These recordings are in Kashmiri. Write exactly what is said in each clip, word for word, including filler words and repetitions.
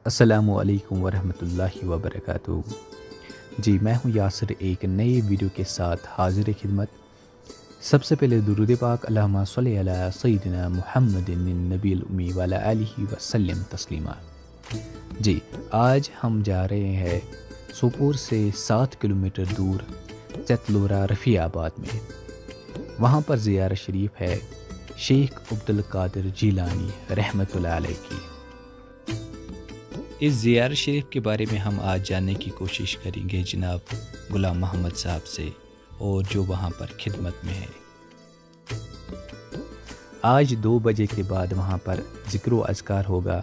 السلام علیکم ورحمۃ اللہ وبرکاتہ۔ جی، میں ہوں یاسر ایک نئے ویڈیو کے ساتھ حاضر خدمت۔ سب سے پہلے درود پاک، اللہم صلی علی سیدنا محمد النبی الامی وعلی آلہ وسلم تسلیما۔ جی، آج ہم جا رہے ہیں سوپور سے سات کلومیٹر دور چتلورہ رفیع آباد میں۔ وہاں پر زیارت شریف ہے شیخ عبدالقادر جیلانی رحمۃ اللہ علیہ کی۔ اس زیارت شریف کے بارے میں ہم آج جاننے کی کوشش کریں گے جناب غلام محمد صاحب سے، اور جو وہاں پر خدمت میں ہے۔ آج دو بجے کے بعد وہاں پر ذکر و اذکار ہوگا،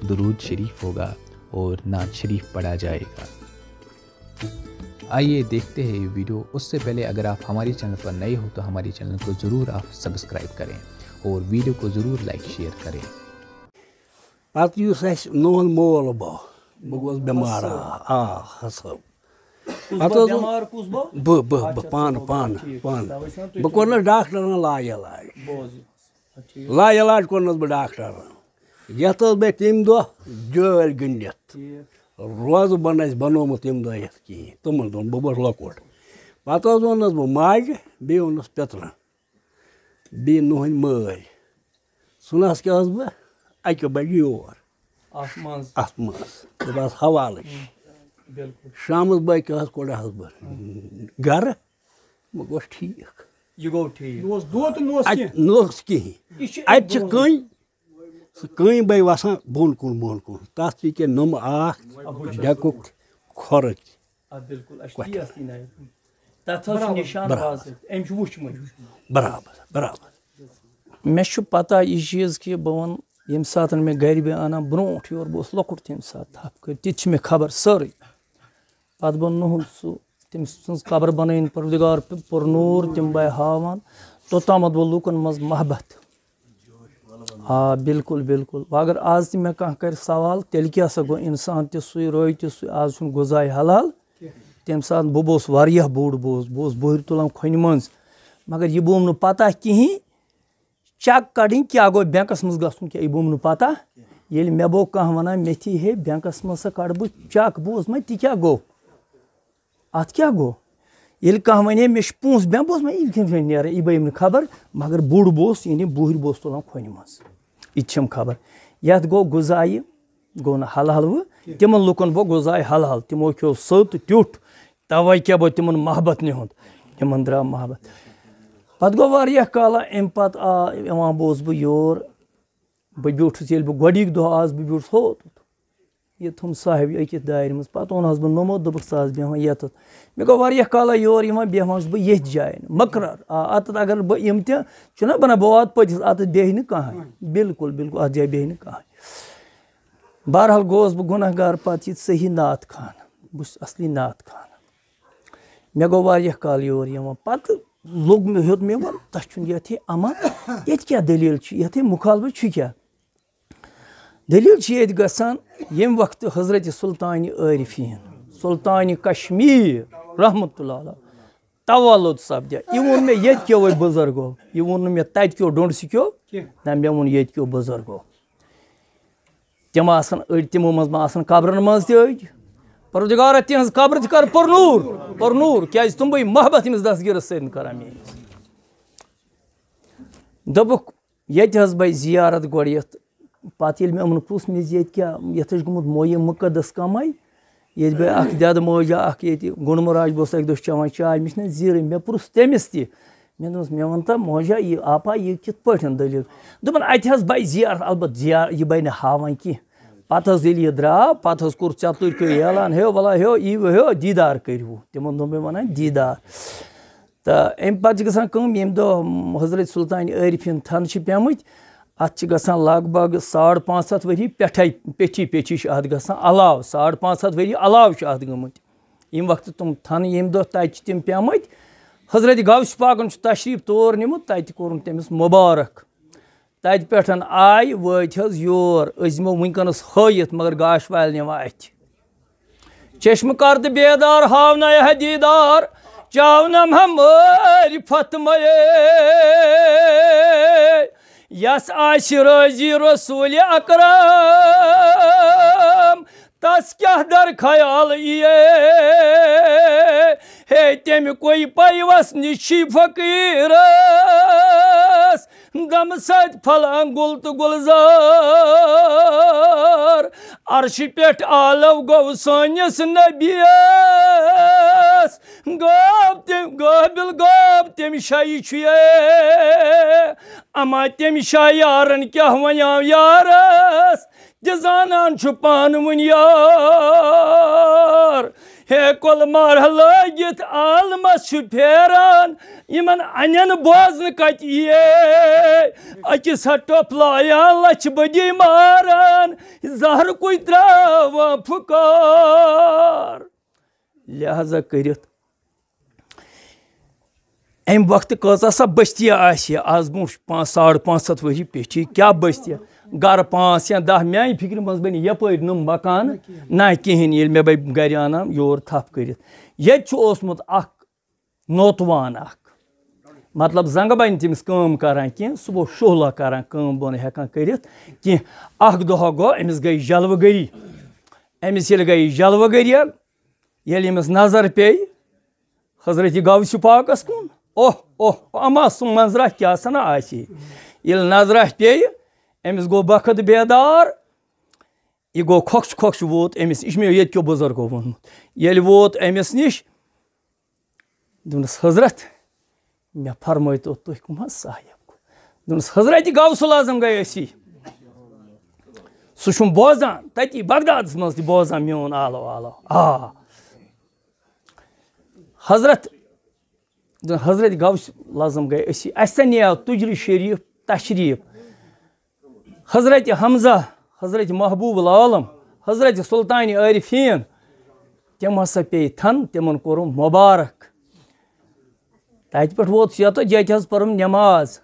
درود شریف ہوگا اور نعت شریف پڑھا جائے گا۔ آئیے دیکھتے ہیں یہ ویڈیو۔ اس سے پہلے اگر آپ ہمارے چینل پر نئے ہو تو ہمارے چینل کو ضرور آپ سبسکرائب کریں اور ویڈیو کو ضرور لائک شیئر کریں۔ پتہٕ یُس اَسہِ نوٚن مول بہٕ بہٕ گوس بٮ۪مار آ آ حسب۔ پتہٕ حظ اوٚن- بہٕ بہٕ بہٕ پانہٕ پانہٕ پانہٕ بہٕ کوٚرنَس ڈاکٹرَن لا علاج۔ لا علاج کوٚرنَس بہٕ ڈاکٹرَن۔ یَتھ حظ مےٚ تَمہِ دۄہ جٲلۍ گٔنٛڈِتھ روزٕ بَنہٕ اَسہِ بَنومُت تَمہِ دۄہ یَتھ کِہیٖنۍ۔ تِمَن دۄہَن بہٕ گوس لۄکُٹ۔ پَتہٕ حظ ووٚننَس بہٕ ماجہِ، بیٚیہِ ووٚننَس پیٚترَن، بیٚیہِ نُہٕنۍ مٲلۍ۔ ژھٕنہَس کیٛاہ حظ بہٕ اَکہِ بَجہِ یور۔ اَتھ منٛز۔ اَتھ منٛز۔ دوٚپہَس حوالٕچ۔ بِلکُل۔ شامَس بٲگۍ کیٛاہ حظ کوٚڑہَس بہٕ گَرٕ۔ بہٕ گوس ٹھیٖک۔ یہِ گوٚو ٹھیٖک۔ یہِ اوس دود تہٕ نہٕ اوس اَتہِ کینٛہہ۔ نہٕ اوس کِہیٖنۍ۔ یہِ چھُ اَتہِ چھِ کٔنۍ، سُہ کٔنۍ بَے وَسان بۄن کُن بۄن کُن۔ تَتھ چھِ ییٚکیٛاہ نُمہٕ اَکھ، ڈٮ۪کُک کھۄرٕچ۔ آ، بِلکُل، اَسہِ چھِ تی اَصلی نَے۔ تَتھ حظ چھُ نِشان برابر۔ باضٲبطہٕ۔ أمۍ چھُ وٕچھمُت۔ برابر برابر۔ مےٚ چھُ پَتہ یہِ چیٖز کہِ بہٕ وَنہٕ ییٚمہِ ساتہٕ مےٚ گَرِ بیٚیہِ اَنان برونٛٹھ یور، بہٕ اوسُس لۄکُٹ تَمہِ ساتہٕ تھَپھ کٔرِتھ، تہِ تہِ چھِ مےٚ خبر سٲرٕے۔ پَتہٕ بہٕ نُہُل سُہ تٔمۍ سٕنٛز قبر بَنٲوِن پروردگار پ-، پوٚر نوٗر، تِم بَے ہاوان، توٚتامَتھ ووت لوٗکَن منٛز محبت۔ آ، بِلکُل، بِلکُل۔ وۄنۍ اگر آز تہِ مےٚ کانٛہہ کَرِ سوال، تیٚلہِ کیٛاہ سا گوٚو اِنسان تہِ سُے، رٲوۍ تہِ سُے، آز چھُنہٕ غذاے حلال۔ تَمہِ ساتہٕ بہٕ، بہٕ اوسُس واریاہ بوٚڑ، بہٕ اوسُس، بہٕ اوسُس بُہرِ تُلان کھۄنہِ منٛز۔ مگر یہِ بوم نہٕ پَتہ کِہیٖنۍ، چَک کَڑٕنۍ کیٛاہ گوٚو، بٮ۪نٛکَس منٛز گژھُن کیٛاہ، یہِ بوم نہٕ پَتہ۔ ییٚلہِ مےٚ بوو کانٛہہ وَنان، مےٚ تھی ہے بٮ۪نٛکَس منٛز سا کَڑٕ بہٕ چَک، بہٕ اوسُس، مےٚ تہِ کیٛاہ گوٚو؟ اَتھ کیٛاہ گوٚو؟ ییٚلہِ کانٛہہ وَنے مےٚ چھِ پونٛسہٕ بٮ۪نٛک، بہٕ اوسُس، مےٚ یہِ کیٛاہ چھُ نیران، یہِ بہٕ یِم نہٕ خبر، مگر بوٚڑ بہٕ اوسُس، یعنی بُہٕرۍ بہٕ اوسُس تُلان کھۄنہِ منٛز۔ یہِ تہِ چھَم خبر۔ یَتھ گوٚو غذایہِ، گوٚو نہٕ حلال وٕ، تِمَن لُکَن گوٚو غذایہِ حلال، تِمو کھیوٚو سوٚت تیُتھ، تَوَے کیٛاہ بہٕ تِمَن محبت نِہُنٛد، تِمَن درٛاو محبت۔ پَتہٕ گوٚو واریاہ کالا، اَمہِ پَتہٕ آ یِوان بہٕ اوسُس بہٕ یور، بہٕ بیوٗٹھُس، ییٚلہِ بہٕ گۄڈٕنِکۍ دۄہ آس، بہٕ بیوٗٹھُس ہوٚت۔ یہِ تھوٚم صاحب أکِس دارِ منٛز۔ پَتہٕ اوٚنہَس بہٕ نوٚمُت، دوٚپُکھ، "ژٕ آس بیٚہوان یَتَتھ۔" مےٚ گوٚو واریاہ کالا یور یِوان، بیٚہوان چھُس بہٕ ییٚتھۍ جایہِ۔ مۄقرر، آ، اَتَتھ اگر بہٕ یِم تہِ، چھُنہ بَنان، بہٕ واتہٕ پٔتِس، اَتَتھ بیٚہہِ نہٕ کٕہٕنۍ۔ بِلکُل، بِلکُل، اَتھ جایہِ بیٚہہِ نہٕ کٕہٕنۍ۔ بہرحال گوٚوُس بہٕ گُناہ گار پَتہٕ یہِ صحیح نعت خان۔ بہٕ چھُس اَصلی نعت خان۔ مےٚ گوٚو واریاہ کال یور یِوان۔ پَتہٕ لوٚگ مےٚ، ہیوٚت مےٚ وَن، تۄہہِ چھُنہٕ یَتھ ہے اَمان، ییٚتہِ کیٛاہ دٔلیٖل چھِ، یَتھ ہے مُخالفت چھُ کیٛاہ؟ دٔلیٖل چھِ ییٚتہِ گژھان، ییٚمہِ وقتہٕ حضرت سلطان عارفیٖن، سلطان کشمیٖر رحمتہ اللہ علیہ تولد سپدِ، یہِ ووٚن مےٚ ییٚتہِ کیو بُزرگو، یہِ ووٚن نہٕ مےٚ تَتہِ کیو ڈوٚنٛڈ سِکیو، نہ، مےٚ ووٚن ییٚتہِ کیو بُزرگو۔ تِم آسَن أڑۍ، تِمو منٛز ما آسَن قبرَن منٛز تہِ أڑۍ۔ پروردگارا، تِہٕنٛز قبر تہِ کر پُرنوٗر، پُرنوٗر، کیٛازِ تِم بَے محبت أمِس دستگیٖرَس سۭتۍ کران میٛٲنِس۔ دوٚپُکھ، ییٚتہِ حظ بَے زیارت گۄڈٕ یَتھ، پَتہٕ ییٚلہِ مےٚ یِمَن پرُژھ، مےٚ زِ ییٚتہِ کیٛاہ، یَتھ حظ چھُ گوٚمُت مویہِ مُقدس کَمَے۔ ییٚتہِ بَے اَکھ دٮ۪دٕ موجا اَکھ ییٚتہِ گُنڈمہٕ راج، بہٕ اوسُس اَکہِ دۄہ چٮ۪وان چاے، مےٚ چھِنہ زیٖرٕے، مےٚ پرُژھ تٔمِس تہِ۔ مےٚ دوٚپمَس، مےٚ وَن تہٕ موجا، یہِ آپا، یہِ کِتھ پٲٹھۍ دٔلیٖل؟ دوٚپُن، اَتہِ حظ بَے زیارت، البتہ زیار-، یہِ بَے نہٕ ہاوان کینٛہہ۔ پَتہٕ حظ ییٚلہِ یہِ درٛاو، پَتہٕ حظ کوٚر ژٮ۪تٕرۍ کیو اعلان، ہے وَلا ہے، یی وٕ ہے، دیٖدار کٔرِو۔ تِمَن دوٚپ مےٚ وَنان دیٖدار۔ تہٕ اَمہِ پَتہٕ چھِ گژھان کٲم، ییٚمہِ دۄہ حضرت سلطان عارفیٖن تھَنہٕ چھِ پیٚمٕتۍ، اَتھ چھِ گژھان لگ بگ ساڑ پانٛژھ ہَتھ ؤری پٮ۪ٹھَے، پیٚٹھی پیٚٹھی چھِ اَتھ گژھان علاوٕ، ساڑ پانٛژھ ہَتھ ؤری علاوٕ چھِ اَتھ گٔمٕتۍ۔ ییٚمہِ وقتہٕ تِم تھَنہٕ، ییٚمہِ دۄہ تَتہِ چھِ تِم پیٚمٕتۍ، حضرت غوث پاکَن چھُ تشریٖف تور نیُمُت، تَتہِ کوٚرُن تٔمِس مُبارک۔ تَتہِ پٮ۪ٹھ آے وٲتۍ حظ یور، أسۍ دِمو وٕنکیٚنَس ہٲیِتھ، مگر گاش والہِ نِوان اَتھِ۔ چشمہٕ کر تہٕ بیدار، ہاونایہِ ہا دیٖدار، چاونم ہا معرفت مَے۔ یَس آسہِ رٲضی رسول اکرم، کیٛاہ در خیال یِیے؟ ہے، تٔمۍ کوٚے پیوس نِشی فقیٖرس، دمہٕ سۭتۍ پھلان گُل تہٕ گُلزار۔ عرشہِ پٮ۪ٹھ آلو گوٚو سٲنِس نبیَس، گوٚو تٔمۍ، قٲبِل گوٚو تٔمۍ شایہِ چھُ یے۔ اما تٔمۍ شاہ یارن کیٛاہ ونیاو یارس، تہِ زانان چھُ پانہٕ ؤنۍ یار۔ ہے، کۄلہٕ مارہ لٲگِتھ عالمس چھُ پھیران، یِمن انٮ۪ن بوزنہٕ کتہِ یِیے؟ أکِس ہا ٹۄپھ لایان لچھِ بٔدی ماران، زہرٕ کُے تراوان پھُکار۔ لہذا کٔرِتھ امہِ وقتہٕ کۭژاہ سا بستیہ آسہِ ہا، از برونٛہہ پانٛژھ، ساڑ پانٛژھ ہتھ ؤری پیٚٹھی کیٛاہ بستیہ؟ گرٕ پانٛژھ یا دَہ، میانہِ فکرِ منٛز بنہِ یپٲرۍ نہٕ مکانہٕ نہ کِہیٖنۍ۔ ییٚلہِ مےٚ بہٕ گرِ انان یور تھپھ کٔرِتھ، ییٚتہِ چھُ اوسمُت اکھ نوتوان اکھ، مطلب زنگہٕ بنہِ تٔمِس کٲم کران کینٛہہ، سُہ گوٚو شُہلہ کران، کٲم بہٕ نہٕ ہٮ۪کان کٔرِتھ کینٛہہ۔ اکھ دۄہ گوٚو أمِس گٔے جلوٕ گٔری، أمِس ییٚلہِ گٔے جلوٕ گٔری، ییٚلہِ أمِس نظر پیٚیہِ حضرت غوث پاکس کُن، اوہ اوہ، اما سُہ منظرہ کیٛاہ سنا آسہِ۔ ییٚلہِ نظرہ پیٚیہِ، أمِس گوٚو بخت بیدار، یہِ گوٚو کھۄکھ چھُ، کھۄکھ چھُ ووت أمِس، یہِ چھُ مےٚ ییٚتہِ کیو بُزرگو ووٚنمُت۔ ییٚلہِ ووت أمِس نِش، دوٚپنَس، "حضرت، مےٚ فرمٲیتو تُہۍ کٕم حظ صاحب؟" دوٚپنَس، "حضرت غوث العظم گٔے أسی، سُہ چھُم بوزان، تٔتی بغدادَس منٛز تہِ بوزان میون آلو آلو۔ آ، حضرت، حضرت غوث العظم گٔے أسی، اَسہِ سا نِیاو تُجرِ شریٖف تشریٖف، حضرت حمزہ، حضرت محبوب العالم، حضرت سلطان عارفین، تِم ہسا پیٚیہِ تھن، تِمن کوٚرُم مبارک۔ تتہِ پٮ۪ٹھ ووت یوٚت، ییٚتہِ حظ پٔرٕم نٮ۪ماز۔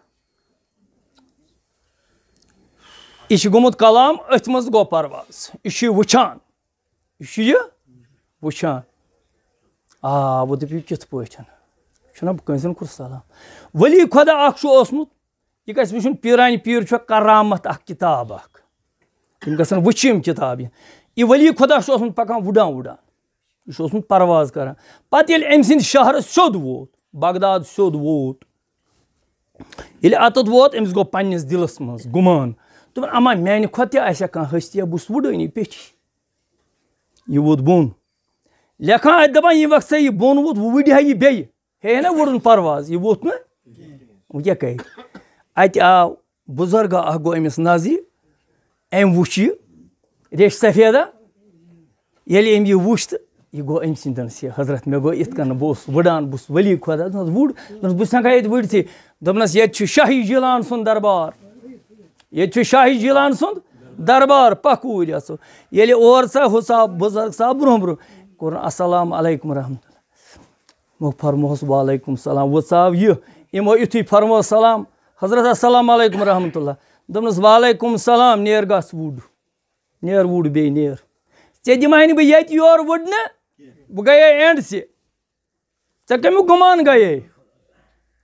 یہِ چھُ گوٚمُت کلام، أتھۍ منٛز گوٚو پرواز۔ یہِ چھُ یہِ وٕچھان، یہِ چھُ یہِ وٕچھان۔ آ، وۄنۍ دٔپِو کِتھ پٲٹھۍ؟ چھُنہ کٲنٛسہِ ہُنٛد کوٚر سلام؟ ولی خۄدا اکھ چھُ اوسمُت، یہِ گژھِ وٕچھُن، پیٖرانہِ پیٖر چھُ کرامت اکھ کِتاب اکھ۔ یِم گژھن وٕچھِ یِم کِتاب۔ یہِ، یہِ ولی خۄدا چھُ اوسمُت پکان وُڈان وُڈان۔ یہِ چھُ اوسمُت پرواز کران۔ پتہٕ ییٚلہِ أمۍ سٕنٛدِ شہرس سیوٚد ووت، بغداد سیوٚد ووت، ییٚلہِ اتَتھ ووت، أمِس گوٚو پننِس دِلس منٛز گُمان۔ دوٚپُن، اما میانہِ کھۄتہٕ تہِ آسہِ ہا کانٛہہ ہستی، بہٕ چھُس وُڈٲنی پیٚٹھی۔ یہِ ووت بۄن۔ لیکھان اتہِ دپان، یہِ وقت سا یہِ بۄن ووت، وۄنۍ وُڈِ ہا یہِ بیٚیہِ۔ ہے نہ وُڈُن پرواز، یہِ ووٚتھ نہٕ۔ وۄنۍ کیٛاہ کرِ؟ اتہِ آو بُزرگا اکھ گوٚو أمِس نظرِ، أمۍ وُچھ یہِ ریش سفیدہ۔ ییٚلہِ أمۍ یہِ وُچھ تہٕ یہِ گوٚو أمۍ سٕنٛدٮ۪ن سۭتۍ، حضرت، مےٚ گوٚو یِتھ کٔنۍ، بہٕ اوسُس وُڈان، بہٕ چھُس ولی خۄدا۔ دوٚپنَس، وُڈ؟ دوٚپنَس، بہٕ چھُس ہٮ۪کان ییٚتہِ وُڈتھٕے۔ دوٚپنَس، ییٚتہِ چھُ شاہی جیٖلان سُنٛد دربار، ییٚتہِ چھُ شاہی جیٖلان سُنٛد دربار، پَکھ اوٗرۍ اَژو۔ ییٚلہِ اور ژاو، ہُہ ژاو بُزرگ صاحب برٛونٛہہ برٛونٛہہ، کوٚرُن، السلام علیکم ورحمتہ اللہ۔ مو فرموہس، وعلیکم السلام۔ وۄنۍ ژاو یہِ، یِمو یُتھُے فرموو سلام، حضرت السلام علیکم ورحمتہ اللہ۔ دوٚپنَس، وعلیکم السلام، نیر گژھ وُڈ، نیر وُڈ بیٚیہِ نیر۔ ژےٚ دِمہٕ ہا نہٕ بہٕ ییٚتہِ یور وُڈنہٕ، بہٕ گٔیے اینڈ ژےٚ۔ ژےٚ کَمیُک گُمان گٔیے؟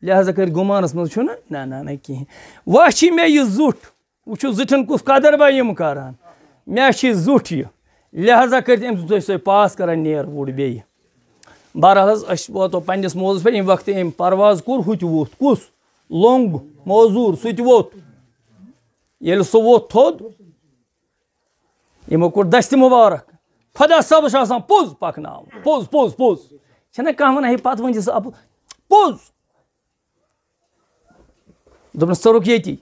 لہذا کٔرۍ گُمانَس منٛز چھُنہٕ، نہ، نہ، نہ، کِہیٖنۍ۔ وۄنۍ چھِ مےٚ یہِ زُٹھ، وٕچھِو زِٹھٮ۪ن کُس قدر بہٕ یِم کران۔ مےٚ چھِ زُٹھ یہِ، لہذا کٔرِتھ أمۍ سٕنٛز تُہۍ سۄے پاس کران نیر وُڈ بیٚیہِ۔ بہرحال حظ، أسۍ واتو پننِس موضوعس پٮ۪ٹھ۔ ییٚمہِ وقتہٕ أمۍ پرواز کوٚر، ہُہ تہِ ووٚتھ۔ کُس؟ لوٚنٛگ موزوٗر، سُہ تہِ ووٚتھ۔ ییٚلہِ سُہ ووٚتھ تھوٚد، یِمو کوٚر دستِ مُبارک۔ خۄدا صٲبَس چھُ آسان پوٚز پَکناوُن۔ پوٚز، پوٚز، پوٚز۔ چھَنہ کانٛہہ وَنان، ہے، پَتہٕ ؤنۍ زِ ژٕ اَپُز۔ پوٚز۔ دوٚپنَس، "ژٕ رُک ییٚتی۔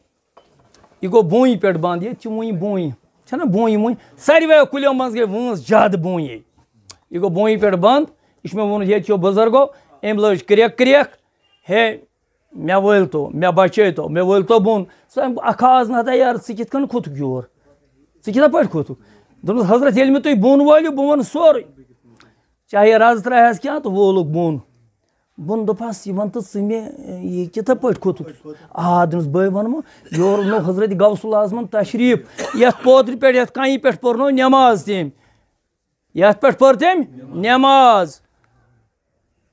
یہِ گوٚو بونہِ پٮ۪ٹھ بنٛد، ییٚتہِ چھِ وٕنہِ بونہِ۔ چھَنہ بونہِ وونہِ؟ ساروِیو کُلیو منٛز گٔے وٲنٛس زیادٕ بونہِ۔ یہِ گوٚو بونہِ پٮ۪ٹھ بنٛد۔ یہِ چھُ مےٚ ووٚنمُت ییٚتہِ کیو بُزرگو، أمۍ لٲج کرٛٮ۪کھ کرٛٮ۪کھ۔ ہے، مےٚ وٲلۍ تو، مےٚ بچٲے تو، مےٚ وٲلۍ تو بۄن۔" سُہ اکھ آز نہ تہٕ یار، ژٕ کِتھ کٔنۍ کھوٚتُکھ یور؟ ژٕ کِتھ پٲٹھۍ کھوٚتُکھ؟ دوٚپمَس، "حضرت، ییٚلہِ مےٚ تُہۍ بۄن وٲلِو، بہٕ وَنہٕ سورُے۔ چاہے رَز ترٛایہَس کیٛاہ تہٕ وولُکھ بۄن۔" بۄن دوٚپہَس، "یہِ وَن تہٕ ژٕ مےٚ، یہِ کِتھ پٲٹھۍ کھوٚتُکھ؟" آ، دوٚپمَس، "بہٕ وَنہٕ مو، یورٕ نوٚو حضرت غوث العظمَن تشریٖف، یَتھ پوترِ پٮ۪ٹھ، یَتھ کَنہِ پٮ۪ٹھ پوٚرنو نٮ۪ماز تٔمۍ۔" یَتھ پٮ۪ٹھ پٔر تٔمۍ نٮ۪ماز۔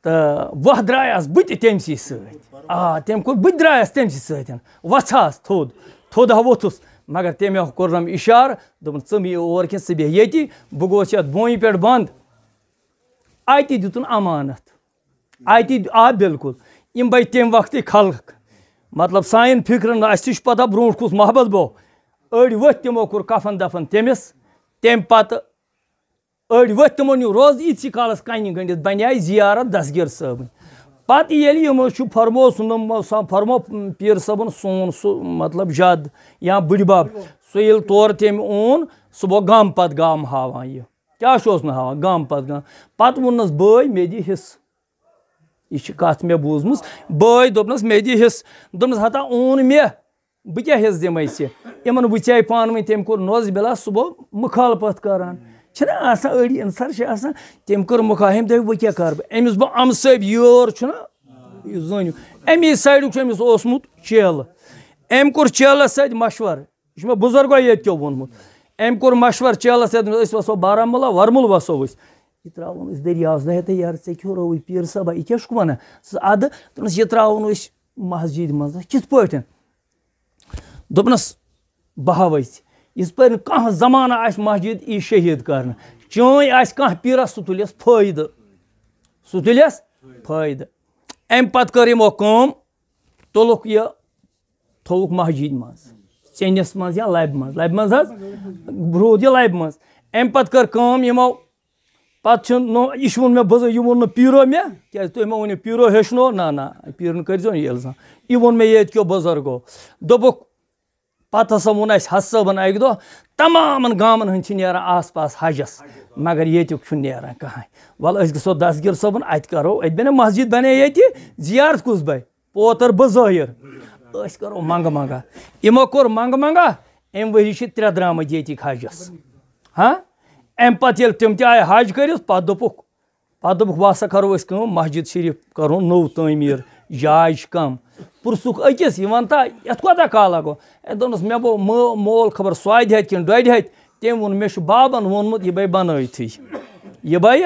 تہٕ وۄہ درٛایس بہٕ تہِ تٔمۍ سٕے سۭتۍ۔ آ، تٔمۍ کوٚر، بہٕ تہِ درٛایس تٔمۍ سٕے سۭتۍ۔ وۄژھاس تھوٚد، تھوٚد ہا ووٚتھُس۔ مگر تٔمۍ کوٚرنم اِشارٕ، دوٚپُن، "ژٕ مہٕ یہِ اور کینٛہہ، ژٕ بیٚہہ ییٚتی، بہٕ گوس یَتھ بونہِ پٮ۪ٹھ بنٛد۔" اَتہِ دیُتُن امانت، اَتہِ، آ، بِلکُل۔ یِم بَے تَمہِ وقتٕکۍ خلق، مطلب، سانٮ۪ن فِکرَن، اَسہِ تہِ چھُ پَتہ برونٛٹھ کُس محبت گوٚو۔ أڑۍ ؤتھۍ، تِمو کوٚر کفن دفن تٔمِس۔ تَمہِ پَتہٕ أڑۍ ؤتھۍ، تِمو نیوٗ روزٕ ییٖتسٕے کالَس کَنہِ گٔنٛڈِتھ، بَنے زیارت دستگیر صٲبٕنۍ۔ پَتہٕ ییٚلہِ یِمو چھُ فرمو سُنٛدم، فرمو پیٖر صٲبُن سون سُہ، مطلب، جد یا بٕڈِ بب، سُہ ییٚلہِ تورٕ تٔمۍ اوٚن، سُہ گوٚو گامہٕ پَتہٕ گامہٕ ہاوان یہِ۔ کیٛاہ چھُ اوس نہٕ ہاوان؟ گامہٕ پَتہٕ گامہٕ۔ پَتہٕ ووٚننَس، "بٲے، مےٚ دِ حِصہٕ۔" یہِ چھِ کَتھ مےٚ بوٗزمٕژ۔ بٲے دوٚپنَس، "مےٚ دِ حِصہٕ۔" دوٚپنَس، "ہتا اوٚن مےٚ، بہٕ کیٛاہ حِصہٕ دِمَے ژےٚ؟" یِمَن وٕژھے پانہٕ ؤنۍ، تٔمۍ کوٚر نوزِ بِلا، سُہ گوٚو مُخالفت کَران۔ چھِنہ آسان أڑۍ اِنسان چھِ آسان، تٔمۍ کٔر مُخا-، أمۍ دوٚپ، "وۄنۍ کیٛاہ کَرٕ بہٕ؟" أمِس بہٕ اَمہٕ سۭتۍ یور چھُنہ، یہِ زٲنِو، اَمی سایڈُک چھُ أمِس اوسمُت چیلہٕ۔ أمۍ کوٚر چیلَس سۭتۍ مَشوَرٕ۔ یہِ چھُ مےٚ بُزرگو ییٚتہِ کیو ووٚنمُت۔ أمۍ کوٚر مَشوَرٕ چیلَس سۭتۍ، "أسۍ وَسو بارہمولہ، وَرمُل وَسو أسۍ۔" یہِ ترٛاوُن أسۍ دٔریاوَس، دوٚپُن، "ہے تہٕ یارٕ، ژےٚ کیٛاہ رووُے پیٖر صٲبا، یہِ کیٛاہ چھُکھ وَنان ژٕ اَدٕ؟" دوٚپنَس، "یہِ ترٛاوُن أسۍ مسجدِ منٛز۔" "کِتھ پٲٹھۍ؟" دوٚپنَس، "بہٕ ہاوَے ژےٚ۔ یِژ پٲرۍ نہٕ کانٛہہ زمانہ آسہِ مسجد یی شہیٖد کرنہٕ۔ چٲنۍ آسہِ کانٛہہ پیٖرا، سُہ تُلٮ۪س فٲیدٕ۔ سُہ تُلٮ۪س فٲیدٕ۔" اَمہِ پَتہٕ کٔر یِمو کٲم، تُلُکھ یہِ، تھوٚوُکھ مسجدِ منٛز، ژیٚنِس منٛز یا لَبہِ منٛز، لَبہِ منٛز حظ روٗد یہِ لَبہِ منٛز۔ اَمہِ پَتہٕ کٔر کٲم یِمو، پَتہٕ چھُ نہٕ، یہِ چھُ ووٚن مےٚ بُزرگ، یہِ ووٚن نہٕ پیٖرو مےٚ، کیٛازِ تُہۍ مےٚ ؤنِو پیٖرو ہیٚچھنو، نہ، نہ، پیٖرن کٔرۍزیو نہٕ یہِ الزام۔ یہِ ووٚن مےٚ ییٚتہِ کیو بُزرگو، دوٚپُکھ، پَتہٕ ہسا ووٚن اَسہِ حج صٲبن اَکہِ دۄہ، تمامَن گامَن ہٕنٛدۍ چھِ نیران آس پاس حجَس، مگر ییٚتیُک چھُنہٕ نیران کٕہٕنۍ۔ وَلہٕ أسۍ گژھو دستگیر صٲبُن، اَتہِ کَرو، اَتہِ بَنہِ مسجد، بَنے ییٚتہِ، زیارت کُس بَنہِ؟ پوتر بُزٲہِر۔ أسۍ کَرو منٛگہٕ منٛگا۔ یِمو کوٚر منٛگہٕ منٛگا، اَمہِ ؤری چھِ ترٛےٚ درٛامٕتۍ ییٚتِکۍ حجَس۔ ہاں؟ اَمہِ پَتہٕ ییٚلہِ تِم تہِ آیہِ حج کٔرِتھ، پَتہٕ دوٚپُکھ، پَتہٕ دوٚپُکھ، "وۄنۍ ہسا کَرو أسۍ کٲم، مسجد شریٖف کَرو نوٚو تعمیٖر، جاے چھِ کَم۔" پرٛژھُکھ أکِس، "یہِ وَن تا، یَتھ کوتاہ کال لَگو؟" أمۍ دوٚپنَس، "مےٚ گوٚو مٲ-، مول خبر سوادِ ہَتہِ کِنہٕ ڈۄڈِ ہَتہِ، تٔمۍ ووٚن، مےٚ چھُ بابَن ووٚنمُت، یہِ بَے بَنٲوتھٕے، یہِ بَے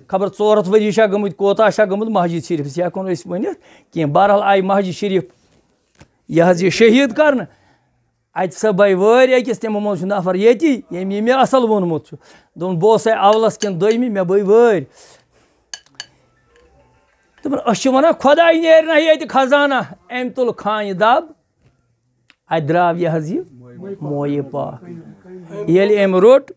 خبر ژور ہَتھ ؤری چھا گٔمٕتۍ، کوتاہ چھا گٔمٕژ مسجد شریٖفَس، یہِ ہٮ۪کو نہٕ أسۍ ؤنِتھ کینٛہہ۔" بہرحال آیہِ مسجد شریٖف یہِ حظ یہِ شہیٖد کَرنہٕ۔ اَتہِ سا بَے وٲرۍ أکِس، تِمو منٛز چھُ نفر ییٚتی، ییٚمۍ یہِ مےٚ اَصٕل ووٚنمُت چھُ۔ دوٚپُن، "بہٕ اوسَے اَولَس کِنہٕ دوٚیمہِ، مےٚ بٔے وٲرۍ۔" دوٚپُن، "أسۍ چھِ وَنان، خۄداے نیرِ نہ ییٚتہِ خزانہ۔" أمۍ تُل خانہِ دَب، اَتہِ درٛاو یہِ حظ یہِ مویہِ پاک۔ ییٚلہِ أمۍ روٚٹ،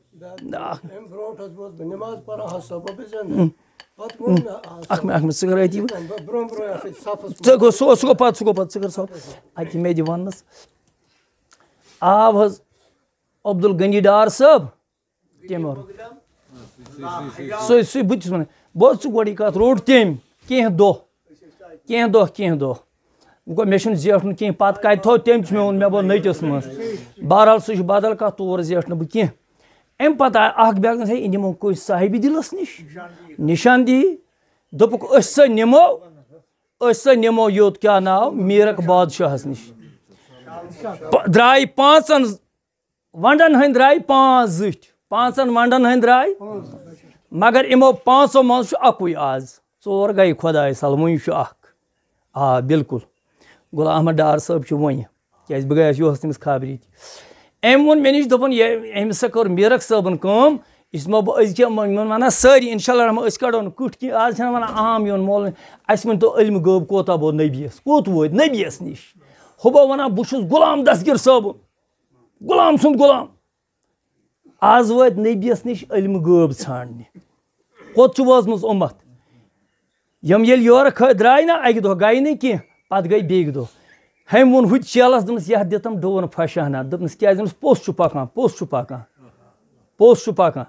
اَمہِ برونٛٹھ حظ اوس بہٕ نٮ۪ماز پَران حظ صُبحَس زَن۔ پَتہٕ ووٚن مےٚ، آ، اَکھ مِنٹ، اَکھ مِنٹ، ژٕ کَر أتی وۄنۍ۔ بہٕ برونٛہہ برونٛہہ یَتھ سۭتۍ صفَس منٛز۔ ژٕ گوٚو، سُہ اوس، سُہ گوٚو پَتہٕ، سُہ گوٚو پَتہٕ، ژٕ کَر صاف۔ اَتہِ مےٚ دِ وَننَس۔ آو حظ عبدالغنی ڈار صٲب؟ کٔمۍ اوٚن؟ سُے، سُے، بہٕ تہِ چھُس وَنان۔ بوز ژٕ گۄڈٕ یہِ کَتھ، روٚٹ تٔمۍ کینٛہہ دۄہ، کینٛہہ دۄہ، کینٛہہ دۄہ۔ وۄنۍ گوٚو، مےٚ چھُنہٕ زیٹھُن کینٛہہ، پَتہٕ کَتہِ تھوٚو تٔمۍ، چھُ مےٚ ووٚن، مےٚ گوٚو نٔٹِس منٛز۔ بہرحال، سُہ چھُ بدل کَتھ، تور زیٹھ نہٕ بہٕ کینٛہہ۔ اَمہِ پَتہٕ آے اَکھ بیٛاکھ، ہے، یہِ نِمو کٲنٛسہِ صاحبِ دِلَس نِش، نِشان دی۔ دوٚپُکھ، أسۍ سا نِمو، أسۍ سا نِمو یوٚت، کیٛاہ ناو، میٖرک بادشاہَس نِش۔ پ-، درٛاے پانٛژَن وَنڈَن ہٕنٛدۍ درٛاے پانٛژھ زٕٹھۍ، پانٛژَن وَنڈَن ہٕنٛدۍ درٛاے، مگر یِمو پانٛژو منٛز چھُ اَکُے آز۔ ژور گٔے خۄدایَس حوالہٕ، وۄنۍ چھُ اَکھ۔ آ، بِلکُل۔ غلام احمد ڈار صٲب چھُ وۄنۍ، کیٛازِ بہٕ گٔیَس یُہُس تٔمِس خبری تہِ۔ أمۍ ووٚن مےٚ نِش، دوٚپُن، یہِ، أمِس سا کٔر میٖرک صٲبَن کٲم، یہِ چھُس مےٚ بہٕ أزکہِ وۄنۍ وَنان سٲری، اِنشاء اللہ الرحمٰن، أسۍ کَڑو نہٕ کُٹھ کینٛہہ، آز چھِنہٕ وَنان عام یِوان مولوی، اَسہِ ؤنۍ تو علمِ غٲب کوتاہ ووت نبیَس، کوٚت ووت نبیَس نِش؟ ہُہ بہٕ وَنان، بہٕ چھُس غلام دستگیر صٲبُن۔ غلام سُنٛد غلام۔ آز وٲتۍ نبیَس نِش علمِ غٲب ژھانٛڈنہِ۔ کوٚت چھُ وٲژمٕژ اُمت؟ یِم ییٚلہِ یورٕ کھٔ-، درٛاے نہ اَکہِ دۄہ، گٔے نہٕ کینٛہہ، پَتہٕ گٔے بیٚکہِ دۄہ۔ ہُمۍ ووٚن ہُتہِ چیلَس، دوٚپنَس، "یَتھ دِ تِم ڈوٗن پھَشہٕ ہنا۔" دوٚپنَس، "کیٛازِ؟" دوٚپنَس، "پوٚژھ چھُ پَکان، پوٚژھ چھُ پَکان، پوٚژھ چھُ پَکان۔"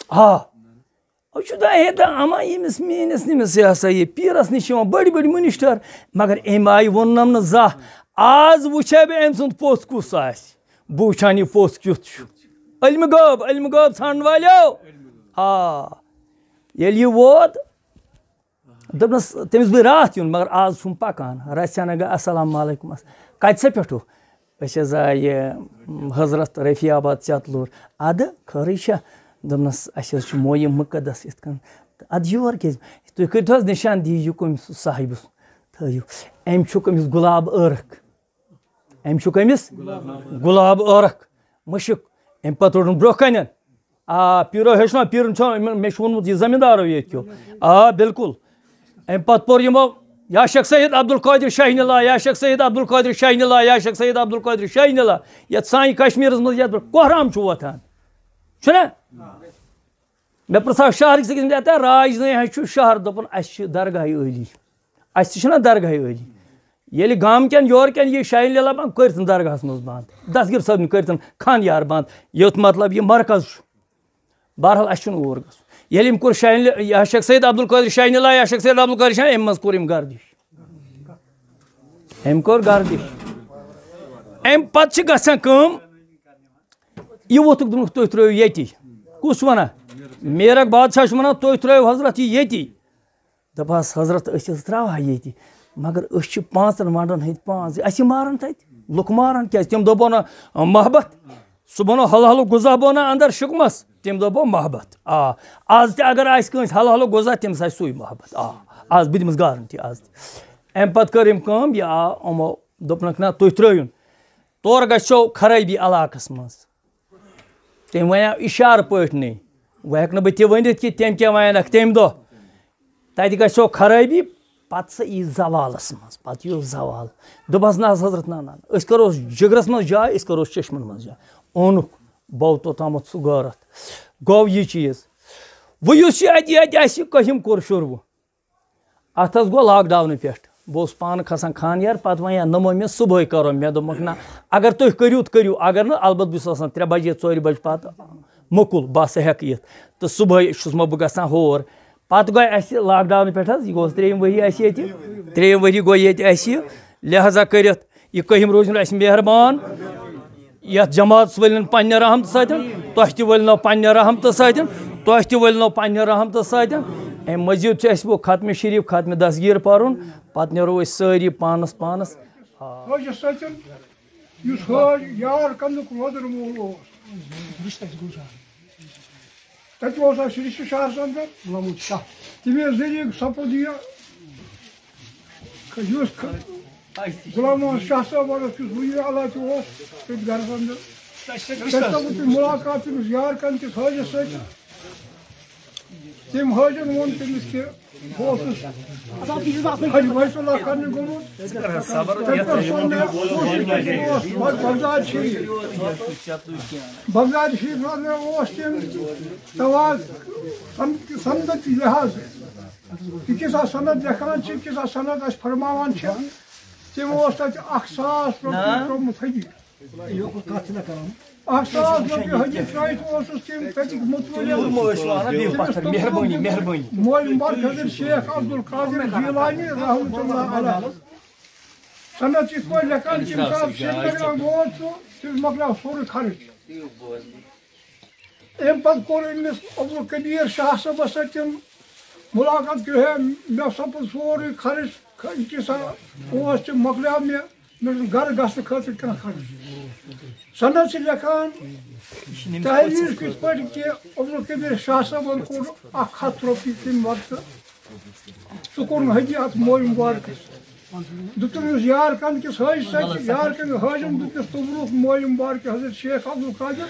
آ۔ أسۍ چھِ دَپان، ہے، دَپان، اَما ییٚمِس میٛٲنِس، ییٚمِس، یہِ ہسا یہِ پیٖرَس نِش چھِ یِوان بٔڑۍ بٔڑۍ مِنِسٹَر، مگر اَمہِ آیہِ ووٚننَم نہٕ زانٛہہ۔ آز وٕچھے بہٕ أمۍ سُنٛد پوٚژھ کُس آسہِ۔ بہٕ وٕچھان یہِ پوٚژھ کیُتھ چھُ۔ علمِ غٲب، علمِ غٲب ژھانٛڈَن والیو۔ آ، ییٚلہِ یہِ ووت، دوٚپنَس، تٔمِس گوٚو راتھ یُن، مگر آز چھُم پَکان۔ رَژھِ ہنا گٔے، "السلام علیکم۔" "کَتہِ سا پٮ۪ٹھٕ؟" "أسۍ حظ آیہِ حضرت رفیع آباد ژٮ۪تلوٗر۔" "اَدٕ خٲرٕے چھا؟" دوٚپنَس، "اَسہِ حظ چھُ مویہِ مُقدس یِتھ کٔنۍ۔" "اَدٕ یور کیٛازِ؟" "تُہۍ کٔرِتھ حظ نِشان، دِیِو یہِ کٔمِس صاحبَس، تھٲیِو۔ أمۍ چھُکھ أمِس گُلاب عٲرَکھ۔" أمۍ چھُ کٔمِس؟ گۄلاب عٲرق مُشک۔ أمۍ پَتہٕ روٚٹُن برٛونٛہہ کَنٮ۪ن۔ آ، پیٖرو ہیٚچھ نا، پیٖرُن چھُ، مےٚ چھُ ووٚنمُت یہِ زٔمیٖندارو ییٚتہِ کیو۔ آ، بِلکُل۔ اَمہِ پَتہٕ پوٚر یِمو یا شیخ سید عبدالقادر شاہی نِلا، یا شیخ سید عبدالقادر شاہی نِلا، یا شیخ سید عبدالقادر شاہی نِلا، یَتھ سانہِ کشمیٖرَس منٛز یَتھ پٮ۪ٹھ کوہرام چھُ وۄتھان، چھُنہ؟ مےٚ پرٛژھاو شہرٕکۍ سۭتۍ، یَتھ راج نہٕ حظ چھُ شہر، دوٚپُن، اَسہِ چھِ درگاہ عٲلی، اَسہِ تہِ چھُنہ درگاہ عٲلی۔ ییٚلہِ گامہٕ کٮ۪ن یورٕ کٮ۪ن یہِ شاہی نِلا بنٛد، کٔرۍتن درگاہَس منٛز بنٛد، دستگیر صٲبنہِ کٔرۍتن خان یار بنٛد، یُتھ مطلب یہِ مرکز چھُ۔ بہرحال، اَسہِ چھُنہٕ اور گژھُن۔ ییٚلہِ أمۍ کوٚر شاہی نِلا، یا شیخ سید عبدالقادر شاہی نِلا، یا شیخ سید عبدالقادر شاہی، أمۍ منٛز کوٚر أمۍ گردش۔ أمۍ کوٚر گردش۔ اَمہِ پتہٕ چھِ گژھان کٲم، یہِ ووٚتھُکھ، دوٚپُکھ، "تُہۍ ترٛٲیِو ییٚتی۔" کُس چھُ وَنان؟ میرک بادشاہ چھُ وَنان، "تُہۍ ترٛٲیِو حضرت یہِ ییٚتی۔" دَپہٕ حظ، "حضرت، أسۍ حظ ترٛاوہا ییٚتی، مگر أسۍ چھِ پانٛژَن وَنٛڈَن ہٕنٛدۍ پانٛژھ، اَسہِ مارَن تَتہِ، لُکھ مارَن کیٛازِ؟" تِم دوٚپو نہ محبت، سُہ بنو حل حلُک غذا بنو اندر شکمس۔ تٔمۍ دوٚپ، "گوٚو محبت۔ آ، آز تہِ اگر آسہِ کٲنٛسہِ حل حلُک غذا، تٔمِس آسہِ سُے محبت۔ آ، آز بہٕ دِمس گارنٹی آز تہِ۔" اَمہِ پتہٕ کٔر أمۍ کٲم، یہِ آو، یِمو دوٚپنکھ، "نہ، تُہۍ ترٛٲیِو نہٕ۔ تورٕ گژھو خرٲبی علاقس منٛز۔" تٔمۍ وَنیو اِشارٕ پٲٹھۍ نٕے۔ وۄنۍ ہٮ۪کہٕ نہٕ بہٕ تہِ ؤنِتھ کہِ تٔمۍ کیٛاہ وَنیکھ تَمہِ دۄہ۔ تَتہِ گژھو خرٲبی، پَتہٕ سا یی زوالَس منٛز، پَتہٕ یِیو زوال۔ دوٚپہَس، "نہ حظ حضرت، نہ، نہ، نہ، أسۍ کَروس جِگرَس منٛز جاے، أسۍ کَروس چشمَن منٛز جاے۔" اوٚنُکھ، بوو توٚتامَتھ سُہ غٲرَتھ۔ گوٚو یہِ چیٖز۔ وۄنۍ یُس یہِ اَتہِ، یہِ اَتہِ اَسہِ یہِ کٔہِم کوٚر شروٗع، اَتھ حظ گوٚو لاک ڈاونہٕ پٮ۪ٹھ۔ بہٕ اوسُس پانہٕ کھسان خان یار، پَتہٕ وۄنۍ یا نَمو مےٚ صُبحٲے کَرو، مےٚ دوٚپمَکھ، "نہ، اگر تُہۍ کٔرِو تہٕ کٔرِو، اگر نہٕ، البتہ بہٕ چھُس آسان ترٛےٚ بَجے، ژورِ بَجہِ پَتہٕ مُکُل، بہٕ ہسا ہٮ۪کہٕ یِتھ۔" تہٕ صُبحٲے چھُس مہ بہٕ گژھان ہور۔ پَتہٕ گٔے اَسہِ لاک ڈاونہٕ پٮ۪ٹھ حظ، یہِ گوٚو ترٛیٚیِم ؤری اَسہِ ییٚتہِ، ترٛیٚیِم ؤری گوٚو ییٚتہِ اَسہِ یہِ، لہذا کٔرِتھ یہِ کٔہِم روٗزِن اَسہِ مہربان، یَتھ جماعتَس ؤلِن پنٛنہِ رحمتہٕ سۭتۍ، تۄہہِ تہِ ؤلنو پنٛنہِ رحمتہٕ سۭتۍ، تۄہہِ تہِ ؤلنو پنٛنہِ رحمتہٕ سۭتۍ۔ اَمہِ مٔزیٖد چھُ اَسہِ وۄنۍ ختمِ شریٖف، ختمِ دستگیٖر پَرُن، پَتہٕ نیرو أسۍ سٲری پانَس پانَس۔ حٲجِس سۭتۍ یُس حٲج یار کَنُک وۄدُر مول اوس، تَتہِ اوس اَسہِ رِشتہٕ شہرَس اندر غلام محمد شاہ۔ تٔمے ذٔریعہٕ سَپُد یہِ، یُس غلام محمد شاہ صٲب اوس، یُس ولی اللہ تہِ اوس تٔتھۍ گرَس اندر۔ تَتہِ سَپُد تٔمۍ مُلاقات تٔمِس یار کَن کِس حٲجِس سۭتۍ۔ تٔمۍ حٲجِن ووٚن تٔمِس کہِ بہٕ اوسُس حج بیت اللہ کرنہِ گوٚمُت۔ تَمہِ پٮ۪ٹھ سوٚن مےٚ کوٗشِش کٔرِتھ اوس بغداد شریٖف۔ بغداد شریٖف منٛز مےٚ اوس تٔمۍ تواز سم-، سمدت لحاظ۔ یہِ کِژھ سند لیکھان چھِ، کِژھ سند اَسہِ فرماوان چھِ، تٔمۍ اوس تَتہِ اَکھ ساس رۄپیہِ ترٛوومُت حجی۔ اَکھ ساس رۄپیہِ حجی ترٛٲوِتھ اوسُس تٔمۍ تَتِکۍ مُتوٲلۍ۔ تٔمِس توٚمُل مہربٲنی، مہربٲنی۔ مولوی مُبارک حضرت شیخ عبدالقادر جیلانی رحمتہ اللہ علیہ۔ سند یِتھ پٲٹھۍ لیکھان چھِ، ییٚمہِ ساتہٕ سرینگرٕ ووت سُہ، تٔمِس مۄکلیو سورُے خرٕچ۔ اَمہِ پتہٕ کوٚر أمِس عبدالکبیر شاہ صٲبس سۭتۍ تِم مُلاقات کہِ ہے، مےٚ سپُد سورُے خرٕچ، خ-، یہِ کیٛاہ سا اوس تہِ مۄکلیو مےٚ، مےٚ چھُنہٕ گرٕ گژھنہٕ خٲطرٕ کانٛہہ خرٕچ۔ سند چھِ لیکھان تحریر کِتھ پٲٹھۍ کہِ عبدالکبیر شاہ صٲبن کوٚر اَکھ ہَتھ رۄپیہِ تَمہِ وقتہٕ۔ سُہ کوٚرُن حجی اَتھ مولوی مُبارکَس۔ دیُتُن یُس یار کَنٛد کِس حٲجِس سۭتۍ، یار کَنٛد حٲجِن دیُت یُس توٚبرُک مولوی مُبارک حضرت شیخ عبدالقادر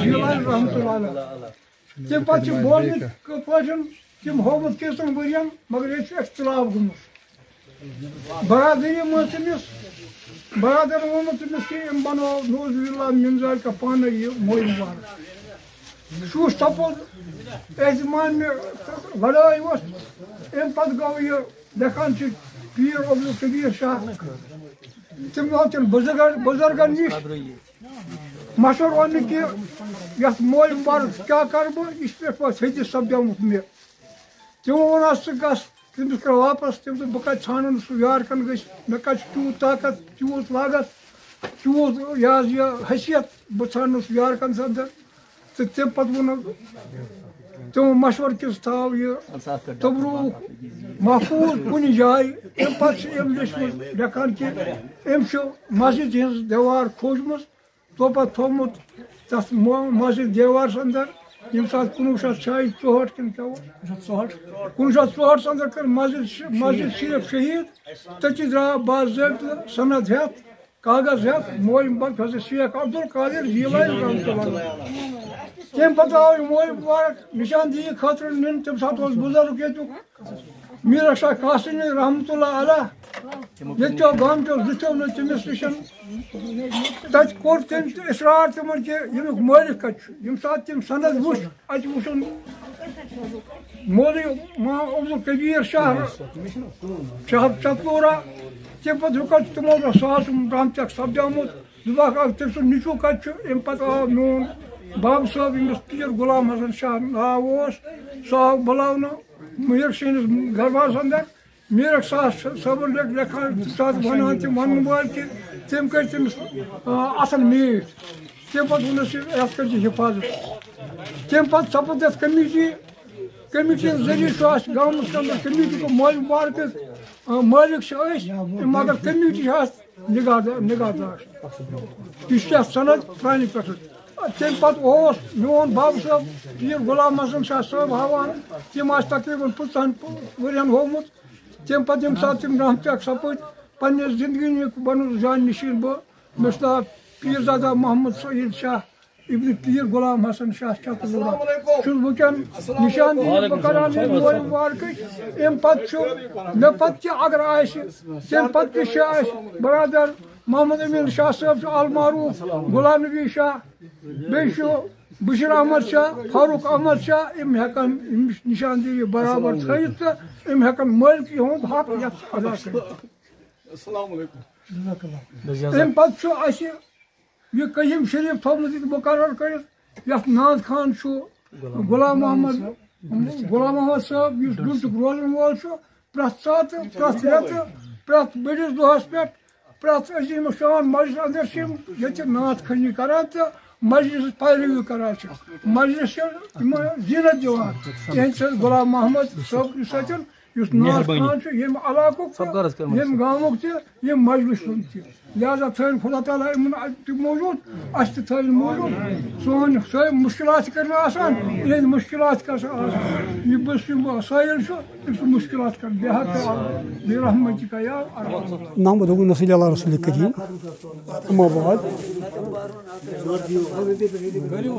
جیلانی رحمتہ اللہ علیہ۔ تَمہِ پَتہٕ چھِ بوزنہٕ کِتھ پٲٹھۍ تِم ہومُت کینٛژَن ؤرِیَن، مگر ییٚتہِ چھُ اختلاف گوٚمُت۔ برادٔری منٛز تٔمِس، برادرَن ووٚنمُت تٔمِس کہِ أمۍ بَنوو نعوذ باللہ من ذالِکَ پانَے یہِ مولوی مُبارک۔ سُہ اوس تَپُز اعتماد مےٚ لڑٲے ؤژھ۔ اَمہِ پتہٕ گوٚو یہِ لیکھان چھِ پیٖر عبدالقدیر شاہ۔ تٔمۍ آو تِم بُزرگن، بُزرگن نِش مشورٕ وَننہٕ کہِ یَتھ مولوی مُبارکَس کیٛاہ کَرٕ بہٕ؟ یہِ چھُ پٮ۪ٹھ پَتہٕ تھٔدِ سَپدیومُت مےٚ۔ تِمو ووٚن اَتھ ژٕ گژھ، تٔمِس کٔر واپس۔ تٔمۍ دوٚپ، "بہٕ کَتہِ ژھانڈَن سُہ یار کَن گٔژھۍ؟ مےٚ کَتہِ چھُ تیوٗت طاقت، تیوٗت لاگت، تیوٗت یہِ حظ یہِ حیثیت، بہٕ ژھانڈٕ نہٕ سُہ یار کَن سَمدَن۔" تہٕ تَمہِ پَتہٕ ووٚنُکھ تِمو مَشوَرٕ کہِ ژٕ تھاو یہِ تبروک محفوٗظ کُنہِ جایہِ۔ تَمہِ پَتہٕ چھِ أمۍ لیٚچھمٕژ لیکھان کہِ أمۍ چھُ مسجد ہٕنٛز دیوار کھوٗجمٕژ، تو پَتہٕ تھوٚومُت تَتھ مو-، مسجد دیوارَس اَندَر، ییٚمہِ ساتہٕ کُنوُہ شیٚتھ شاید ژُہٲٹھ کِنہٕ کیٛاہ اوس؟ کُنوُہ شیٚتھ ژُہٲٹھَس اَندَر کٔر مسجد ش-، مسجد شریٖف شہیٖد، تٔتی درٛاو باضٲبطہٕ سند ہٮ۪تھ۔ کاغذ ہٮ۪تھ موج مُبارک حضرت شیخ عبدالقادر جیلانی رحمتہ اللہ علیہ۔ تَمہِ پتہٕ آو یہِ موج مُبارک نشاندہی خٲطرٕ نِنہٕ۔ تَمہِ ساتہٕ اوس بُزرگ ییٚتیُک، میٖر شاہ قاسمی رحمتہ اللہ علیہ۔ ییٚتہِ کیو گامہٕ کیو زٕتھیو نہٕ تٔمِس نِش۔ تَتہِ کوٚر تٔمۍ تہِ اِصرار تِمن کہِ ییٚمیُک مٲلِک کَتہِ چھُ۔ ییٚمہِ ساتہٕ تٔمۍ سند وُچھ، اَتہِ وُچھُن مولوی محمد عبدالکبیر شاہ، شاہ چتلورہ۔ تَمہِ پتہٕ ہیوٚک اَتہِ تِمو دوٚپ، سُہ حظ چھُ رحمتیک سپدیومُت۔ دوٚپُکھ، اَکھ تٔمۍ سُنٛد نیٚچوٗ کَتہِ چھُ؟ اَمہِ پَتہٕ آو میون بابہٕ صٲب، ییٚمِس پیٖر غلام حسن شاہ ناو اوس، سُہ آو بُلاونہٕ میٖر سٲنِس دربارَس اَندَر۔ میٖرَک ساس صٲبُن لیکھ لیکھان، سُہ حظ وَنان تِم وَنہٕ وٲلۍ کہِ تٔمۍ کٔرۍ تٔمِس، آ، اَصٕل میٖٹھۍ۔ تَمہِ پَتہٕ ووٚنُس یہِ، یَتھ کٔرۍ زِ حِفاظت۔ تَمہِ پَتہٕ سَپُد یَتھ کمیٖٹی، کمیٖٹی ہِنٛدۍ ذٔریعہٕ چھُ اَسہِ گامَس اَندَر کمیٖٹی کو مولوی مُبارک، آ، مٲلِک چھِ أسۍ، مگر کمیٖٹی چھِ اَسہِ نگاہ دار، نگاہ دار۔ یہِ چھِ اَتھ سند پرٛانہِ پٮ۪ٹھٕ۔ تَمہِ پَتہٕ اوس میون بابہٕ صٲب پیٖر غلام حسن شاہ صٲب ہاوان، تِم آسہِ تقریٖباً پٕنٛژٕہَن ؤرِین ہوومُت۔ تَمہِ پَتہٕ ییٚمہِ ساتہٕ تِم رحمتیک سَپٕدۍ، پنٛنہِ زِندگی نِک بَنُن جان نِشیٖن بہٕ، مےٚ چھُ ناو پیٖر زادہ محمد سعید شاہ، ابن پیٖر غلام حسن شاہ چتلورہ۔ چھُس وٕنکٮ۪ن نِشاندہی بہٕ کران ییٚمہِ مولوی مُبارکٕچ۔ اَمہِ پَتہٕ چھُ مےٚ پَتہٕ تہِ اگر آسہِ، تَمہِ پَتہٕ تہِ چھِ اَسہِ برادر محمد امیٖن شاہ صٲب چھُ المعروف غلام نبی شاہ، بیٚیہِ چھُ بشیر احمد شاہ، فاروق احمد شاہ، یِم ہٮ۪کن یِم نِشاندہی برابر تھٲیِتھ تہٕ یِم ہٮ۪کن مٲلکہِ ہُنٛد حق یَتھ ادا کٔرِتھ۔ السلام علیکم۔ اَمہِ پَتہٕ چھُ اَسہِ یہِ قٲیِم شریٖف تھوٚومُت ییٚتہِ مُقرر کٔرِتھ، یَتھ نعت خوان چھُ غلام محمد، غلام محمد صٲب، یُس ڈُلچُک روزَن وول چھُ، پرٛٮ۪تھ ساتہٕ، پرٛٮ۪تھ رٮ۪تہٕ، پرٛٮ۪تھ بٔڑِس دۄہَس پٮ۪ٹھ، پرٛٮ۪تھ عظیٖم شان مجلِس اَندَر چھِ یِم ییٚتہِ نعت خوٲنی کَران تہٕ مجلِسَس پیروی کَران چھِ۔ مجلِس چھِ یِمَن زیٖنت دِوان۔ تِہِنٛدِ سۭتۍ غلام محمد صٲبنہِ سۭتۍ یُس ناز مہربٲنی۔ خان چھُ، ییٚمہِ علاقُک تہِ، سب غرض کٔرمٕژ۔ ییٚمہِ گامُک تہِ، ییٚمہِ مجلِسُک تہِ۔ لہذا تھٲیِن خدا تعالیٰ یِمَن اَتہِ تہِ موجود، اَسہِ تہِ تھٲیِن موجود۔ سون، سٲنۍ مُشکِلات تہِ کَرِ نہٕ آسان، یِہِنٛدۍ مُشکِلات تہِ کَرِ آسان۔ یہِ بہٕ یِم وسٲیِل چھُ، تٔمۍ سُنٛد مُشکِلات کَرِ بے حق تہٕ برحمتِکا یا ارحم۔ نحمدہ و نصلی علی رسول کریم۔ اما بعد۔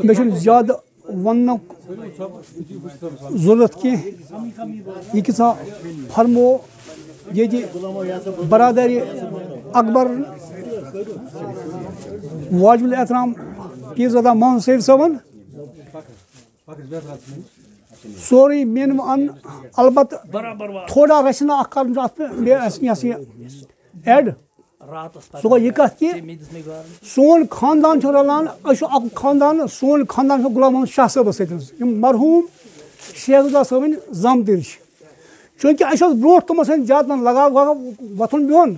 مےٚ چھُنہٕ زیادٕ وننُک ضروٗرت کینٛہہ۔ یہِ کیٛاہ سا فرمو ییٚتہِ برادر اکبر واجب الاحترام پیٖر زادہ محمد سعید صٲبن۔ سورُے مینو ان، البتہٕ تھوڑا رژھِ ہنا اکھ کرُن چھُ اتھ پٮ۪ٹھ، بیٚیہِ آسہِ یہِ ہسا یہِ ایڈ۔ راتس سُہ گوٚو یہِ کتھ کہِ ژےٚ مےٚ دِژ مےٚ گارٕ۔ سون خاندان چھُ رلان، أسۍ چھِ اکھ خاندان، سون خاندان چھُ غلام محمد شاہ صٲبس سۭتۍ۔ یِم مرحوم شیخ رضا صٲبٕنۍ زامتٕرۍ چھِ۔ چوٗنٛکہِ اَسہِ اوس برونٛٹھ تِمن سۭتۍ زیادٕ پہن لگاو وگاو، وۄتھُن بِہُن،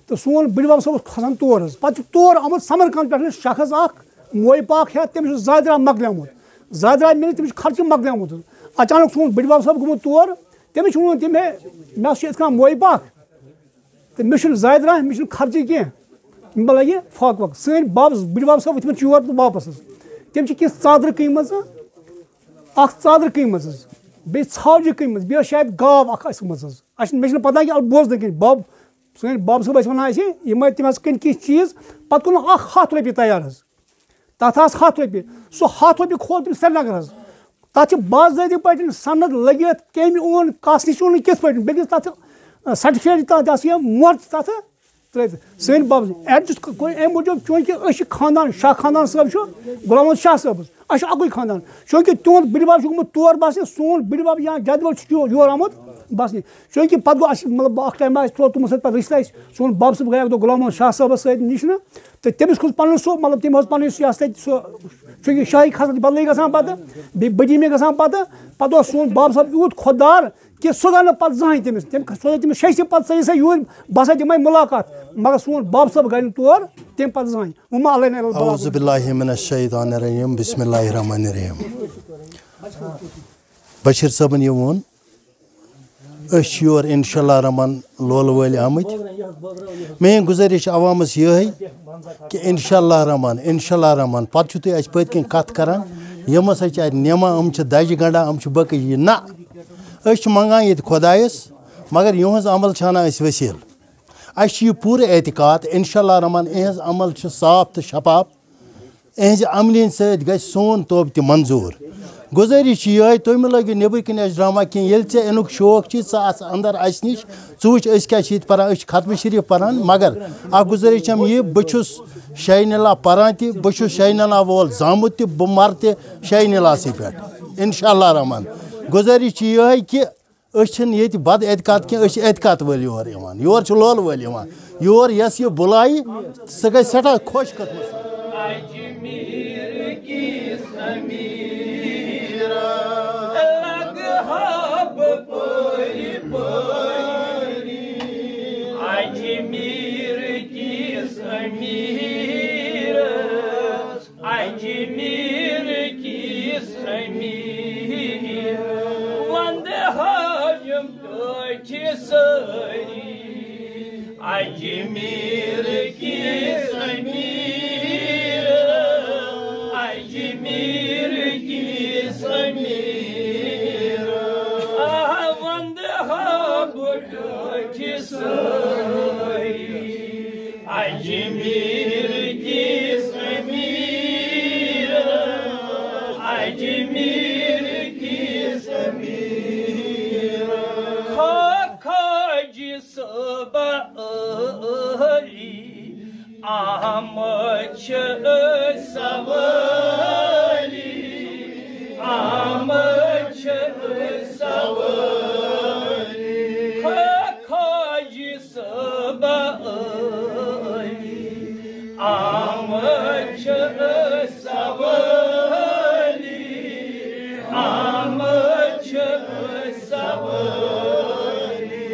تہٕ سون بٕڈِ بب صٲب اوس کھسان تور حظ۔ پتہٕ چھُ تور آمُت سمرقند پٮ۪ٹھ شخص اکھ، موے پاک ہٮ۪تھ، تٔمِس چھُ زادِ راے مۄکلیومُت۔ زادِ راے مِلِتھ تٔمِس چھُ خرچہٕ مۄکلیومُت حظ۔ اچانک سون بٕڈِ بب صٲب گوٚمُت تور، تٔمِس چھُ ووٚنمُت تٔمۍ، ہے، مےٚ ہسا چھُ یِتھ کٔنۍ موے پاک۔ تہٕ مےٚ چھُنہٕ زادِ راے، مےٚ چھُنہٕ خرچہٕ کینٛہہ۔ مےٚ لگہِ فاقہٕ وقہٕ۔ سٲنۍ بب، بٕڈِ بب صٲب ؤتھۍ مٕتۍ چھِ یور تہٕ واپس حظ۔ تٔمۍ چھِ کینٛہہ ژادرٕ کٕنۍ مژٕ، اکھ ژادرٕ کٕنۍ مژٕ حظ، بیٚیہِ ژھاوجہِ کٕنۍ مژٕ، بیٚیہِ ٲس شاید گاو اکھ ٲسمٕژ حظ۔ اَسہِ چھُنہٕ، مےٚ چھُنہٕ پتہ کہِ البوز نہٕ کِہیٖنۍ۔ بب، سٲنۍ بب صٲب ٲسۍ ونان اَسہِ، یِم ٲسۍ، تِم حظ کٕنۍ کینٛہہ چیٖز، پتہٕ کوٚرُن اکھ ہتھ رۄپیہِ تیار حظ۔ تَتھ آسہٕ ہَتھ رۄپیہِ۔ سُہ ہَتھ رۄپیہِ کھول تٔمۍ سرینگر حظ۔ تَتھ چھِ باضٲبطہٕ پٲٹھۍ سند لٔگِتھ، کٔمۍ اوٚن، کَس نِش اوٚن، کِتھ پٲٹھۍ۔ بیٚیہِ گژھِ تَتھ سرٹیفکیٹ تہِ تَتھ آسہِ، یہِ مۄہر تہِ تَتھ ترٲوِتھ۔ سٲنۍ بب، ایڈ چھُس کوٚر اَمہِ موٗجوٗب، چوٗنٛکہِ أسۍ چھِ خاندان، شاہ خاندان صٲب چھُ غلام محمد شاہ صٲبَس۔ اَسہِ چھُ اَکُے خاندان۔ چوٗنٛکہِ تِہُنٛد بٕڈِبب چھُ گوٚمُت تور بَسنہِ، سون بٕڈِبب یا جدول چھُ یور، یور آمُت بَسنہِ۔ چوٗنٛکہِ پَتہٕ گوٚو اَسہِ، مطلب، اَکھ ٹایم آسہِ تھوڑا تِمَن سۭتۍ پَتہٕ رِشتہٕ اَسہِ۔ سون بب صٲب گٔیاکھ دۄہ غلام محمد شاہ صٲبَس سۭتۍ نِش نہٕ۔ تہٕ تٔمِس کھوٚت پَنُن سُہ، مطلب، تٔمۍ اوس پَنٕنۍ سُہ، یہِ ہسا یہِ سُہ، چوٗنٛکہِ شاہی خزانہٕ چھِ بدلٕے گژھان پَتہٕ، بیٚیہِ بٔڈی مےٚ گژھان پَتہٕ۔ پَتہٕ اوس سون بب صٲب یوٗت خۄدار کہِ سُہ گوٚو نہٕ پَتہٕ زٕہٕنۍ تٔمِس۔ تٔمۍ سوزے تٔمِس شیٚشتٕر پَتہٕ، ژٕ یہِ سا یوٗرۍ، بہٕ ہسا دِمَے مُلاقات۔ مگر سون بب صٲب گٔے نہٕ تور تَمہِ پَتہٕ زٕہٕنۍ۔ وۄنۍ ما علینا الا البلاغ۔ اعوذ باللہ من الشیطان الرجیم، بسم اللہ الرحمن الرحیم۔ بشیر صٲبن یہِ ووٚن، أسۍ چھِ یور انشاءاللہ رحمان لولہٕ وٲلۍ آمٕتۍ۔ میٲنۍ گُزٲرِش چھِ عوامس یِہے کہِ انشاءاللہ رحمان، انشاءاللہ رحمان، پتہٕ چھِو تُہۍ اَسہِ پٔتۍ کِنۍ کتھ کران، یِم ہسا چھِ اَتہِ نِمہٕ، یِم چھِ دَجہِ گنٛڈان، یِم چھِ بٲقٕے یہِ۔ نہ، أسۍ چھِ منٛگان ییٚتہِ خۄدایس، مگر یِہُنٛز عمل چھِ انان أسۍ وسیٖلہٕ۔ اَسہِ چھُ یہِ پوٗرٕ اعتقاد، انشاءاللہ الرحمن، اِہِنٛز عمل چھِ صاف تہٕ شفاف۔ اِہِنٛزِ عملہِ ہِنٛدِ سۭتۍ گژھِ سون توبہٕ تہِ منظوٗر۔ گُزٲرِش چھِ یِہوٚے، تُہۍ مہٕ لٲگِو نیٚبٕرۍ کِنۍ اَسہِ ڈرٛاما کینٛہہ۔ ییٚلہِ ژےٚ اَمیُک شوق چھُے، ژٕ آس اَندَر اَسہِ نِش، ژٕ وٕچھ أسۍ کیٛاہ چھِ ییٚتہِ پَران۔ أسۍ چھِ ختمہٕ شریٖف پَران، مگر اَکھ گُزٲرِش چھَم یہِ، بہٕ چھُس شاہی نِلا پَران تہِ، بہٕ چھُس شاہی نِلا وول زامُت تہِ، بہٕ مَرٕ تہِ شاہی نِلاسٕے پٮ۪ٹھ، انشاءاللہ الرحمن۔ گُزٲرِش چھِ یِہوٚے کہِ أسۍ چھِنہٕ ییٚتہِ بد اعتقاد کینٛہہ، أسۍ چھِ اعتقاد وٲلۍ یور یِوان، یور چھِ لولہٕ وٲلۍ یِوان۔ یور یَس یہِ بُلایہِ، سُہ گژھِ سٮ۪ٹھاہ خۄش قٕسمت سان۔ اجمیر کِس أمیٖرس لگہٕ ہا بہٕ پٲرۍ پٲرۍ۔ اجمیر کِس أمیٖرس، اجمیر کِس أمیٖرس، وندٕ ہاوِم ٹٲٹھۍ سٲری۔ اجمیر کِس أمیٖرس، اجمیر کِس أمیٖرس، آ، وندٕ ہاوٕ ٹٲٹھۍ سٲری۔ اجمیر کِس أمیٖرس، اجمیر کِس أمیٖرس، خا-، خواجہ صٲبہ عٲلی، آمٕتۍ چھِ أسۍ سوٲری، آمٕتۍ چھِ أسۍ سوٲری۔ خا-، خواجہ صٲبہ عٲلی، آمٕتۍ چھِ أسۍ سوٲری، آمٕتۍ چھِ أسۍ سوٲری۔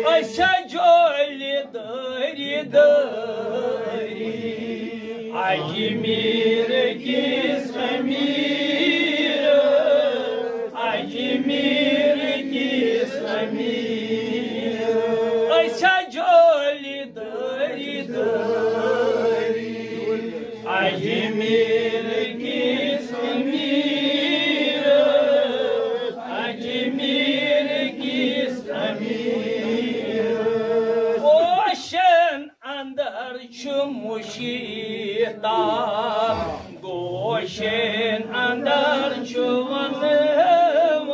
أسۍ چھِ جولہِ دٲری دٲری، اجمیر کِس أمیٖرس، اجمیر کِس أمیٖرس، أسۍ چھِ جولہِ دٲری دٲری، اجمیر کِس أمیٖرس، اجمیر کِس أمیٖرس، پوشن اندر چھُ مُشیٖتا، گوشن اندر چھُ ونوان،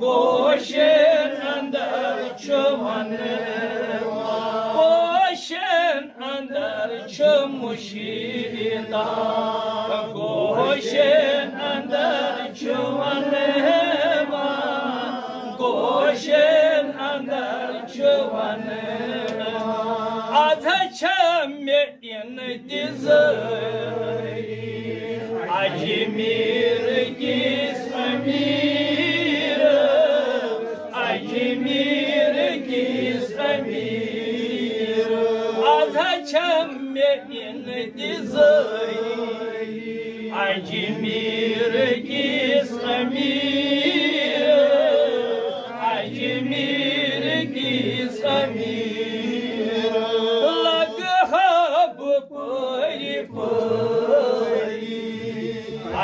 گوشن اندر چھُ ونوان، پوشن اندر چھُ مُشیٖتا، گوشن اندر چھُ ونوان، گوشن اندر چھُ ونوان۔ از چھےٚ مےٚ انتظٲری اجمیر کِس أمیٖرس، اجمیر کِس أمیٖرس، از چھےٚ مےٚ انتظٲری اجمیر کِس أمیٖرس، اجمیر کِس أمیٖرس، لگہٕ ہا بہٕ پٲرۍ پٲرۍ۔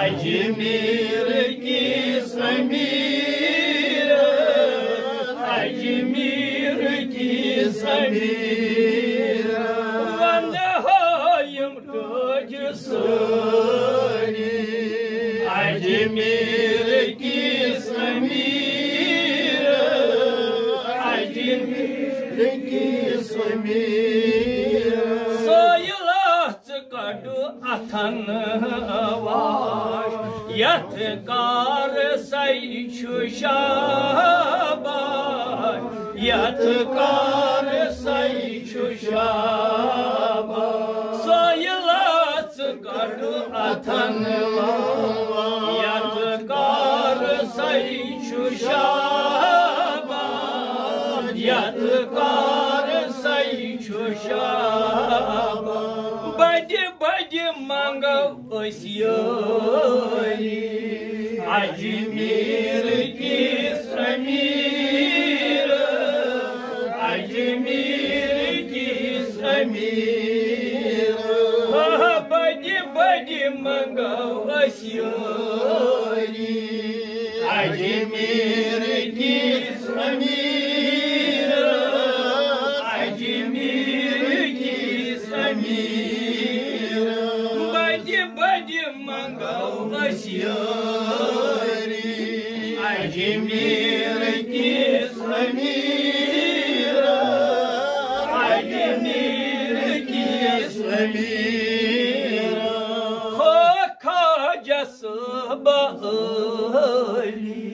اجمیر کِس أمیٖرس، اجمیر کِس أمیٖرس، وندٕ ہاوِم ٹٲٹھۍ سٲری۔ اجمیر کِس أمیٖرس، اجمیر کِس أمیٖرس، سٲیِلہ ژٕ کڑ اتھن واش، یتھ کار سے چھُ شاباش، یتھ کار سے چھُ شاباش۔ سٲیِلہ ژٕ کڑ اتھن واش، یتھ کار سے چھُ شاباش، یتھ کار سے چھُ شاباش۔ بڑِ بڑِ منگو أسۍ یٲری اجمیر کِس أمیٖرس، اجمیر کِس أمیٖرس۔ ہا، بڑِ بڑِ منگو أسۍ یٲری اجمیر کِس أمیٖرس، اجمیر اجمیر کِس امیٖرس، اجمیر کِس امیٖرس۔ ہو خواجہ صٲبہ عٲلی،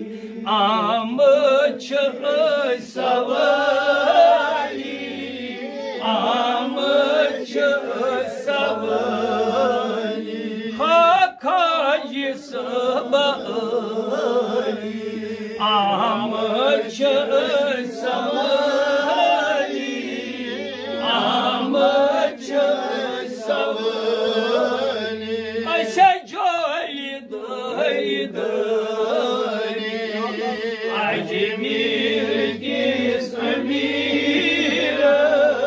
آمٕتۍ چھِ أسۍ سوٲری، آمٕتۍ چھِ أسۍ سوٲری۔ ہو خواجہ صٲبہ عٲلی، آمٕتۍ چھِ أسۍ سوٲری، آمٕتۍ چھِ أسۍ سوٲری۔ أسۍ چھِ جھولی دٲری دٲری، اجمیر کِس امیٖرس،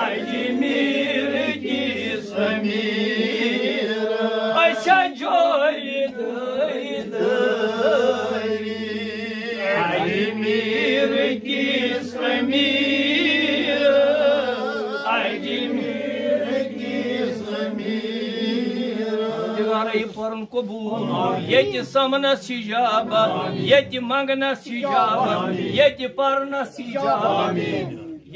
اجمیر کِس امیٖرس۔ أسۍ چھِ جھولی دٲری دٲری، اجمیر کِس امیٖرس، اجمیر کِس امیٖرس۔ پروردگارا، یہِ پرُن قبول، ییٚتہِ سمنس اجابت، ییٚتہِ منگنس اجابت، ییٚتہِ پرنس اجابت،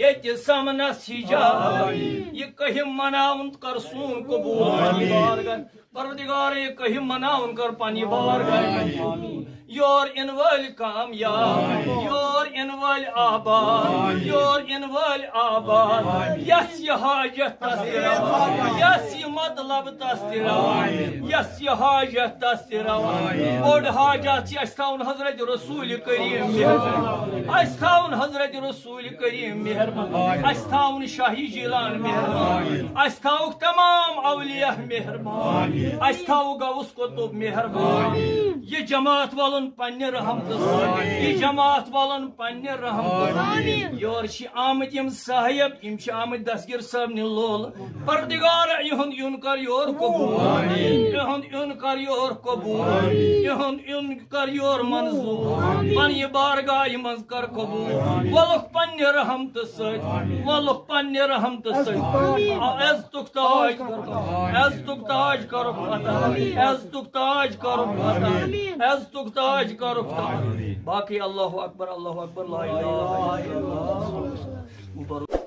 ییٚتہِ سمنس اجابت۔ یہِ کٔہِم مناوُن کر سون قبول۔ پروردگار، یہِ کٔہِم مناوُن کر پننہِ بارگاہ۔ یور یِن وٲلۍ کامیاب، یور یِن وٲلۍ آباد، یور یِن وٲلۍ آباد۔ یس یہِ حاجت تس تہِ روا، یس یہِ مطلب تس تہِ روا، یس یہِ حاجت تس تہِ روا۔ بوٚڑ حاجت چھِ اَسہِ تھاوُن حضرت رسول کریم مہربان، اَسہِ تھاوُن حضرت رسول کریم مہربان، اَسہِ تھاوُن شاہی جیلان مہربان، اَسہِ تھاوُکھ تمام اولیاء مہربان، اَسہِ تھاوُکھ غوث قطب مہربان۔ یہِ جماعت والُن پننہِ رحمتہٕ سۭتۍ، یہِ جماعت والُن پننہِ رحمتہٕ سۭتۍ۔ یور چھِ آمٕتۍ یِم صاحب، یِم چھِ آمٕتۍ دستگیر صٲبنہِ لول۔ پروردگار، یِہُنٛد یُن کر یور قبول، یِہُنٛد یُن کر یور قبول، یِہُنٛد یُن کر یور منظور۔ پننہِ بارگاہہِ منٛز کر قبول۔ ولُکھ پننہِ رحمتہٕ سۭتۍ، ولُکھ پننہِ رحمتہٕ سۭتۍ۔ عزتُک تاج کرُکھ، عزتُک تاج کرُکھ عطا، عزتُک تاج کرُکھ عطا، عزتُک تاج کرُکھ عطا۔ باقٕے اللہ اکبر، اللہ اکبر، لا الہ الا اللہ۔